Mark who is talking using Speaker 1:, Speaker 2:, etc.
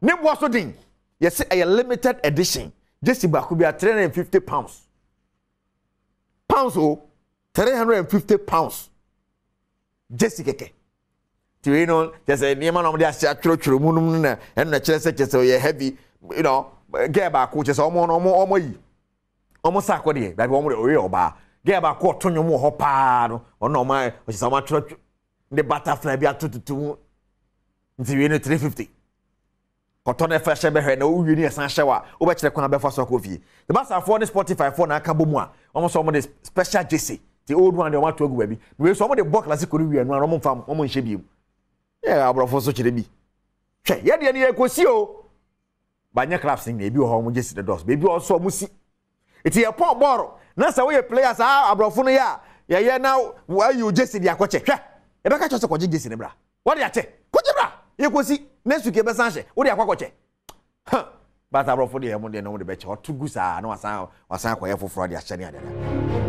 Speaker 1: Ne boɔ so den. Yɛse ɛyɛ limited edition. Jersey baako biara £350. Pounds o, £350. Jersey kɛkɛ. Nti wei no kyerɛ sɛ nneɛma na wɔde ahyɛ atwerɛtwerɛ mu nom no na ɛno na kyerɛ sɛ kyerɛ sɛ ɔyɛ heavy you know girl baako kyerɛ sɛ wɔn no wɔn wɔn ayi wɔn sa akɔ deɛ dabi wɔn deɛ ɔyɛ ɔbaa girl baako ɔto nnwom wɔ hɔ paa no ɔno na wɔn ayɛ ɔkyerɛ sɛ wɔn atwerɛ ne butterfly bi ato tutu mu nti wei no 350 kɔtɔ na ɛfa hyɛ bɛhwɛ na wowie ne ɛsan hyɛ wa wobɛkyerɛ kwan bɛfa so akɔ fie the basafoɔ ne spotify foɔ na aka bɔ mu a wɔn nso wɔn de special jersey the old one deɛ wɔn ato agu baabi na wei nso wɔn de bɔ classico no wie no a wɔn mfa wɔn nhyɛ bio yɛ aborɔfo nso kyerɛ bi hwɛ yɛ deɛ no yɛ kɔsi o banyɛ clubs ne nyinaa ebi wɔ hɔ wɔn jersey no dɔɔso beebi wɔ nso wɔn si eti yɛ pɔn bɔɔl na sɛ woyɛ player saa aborɔfo no yɛ a yɛyɛ na wɔayi o jersey de akɔkyɛ hwɛ yɛbɛka kyerɛ sɛ kɔgye jersey no bra Wɔde akyɛ. Kɔgye bra. Yɛkɔsi. Next week yɛbɛsan ahyɛ. Wode akɔ akɔkyɛ. Huh. But aborɔfo deɛ wɔn deɛ na wɔn de bɛkyɛ. Ɔto gu saa na wasan wasan akɔyɛ foforɔ de ahyɛ ne adeade.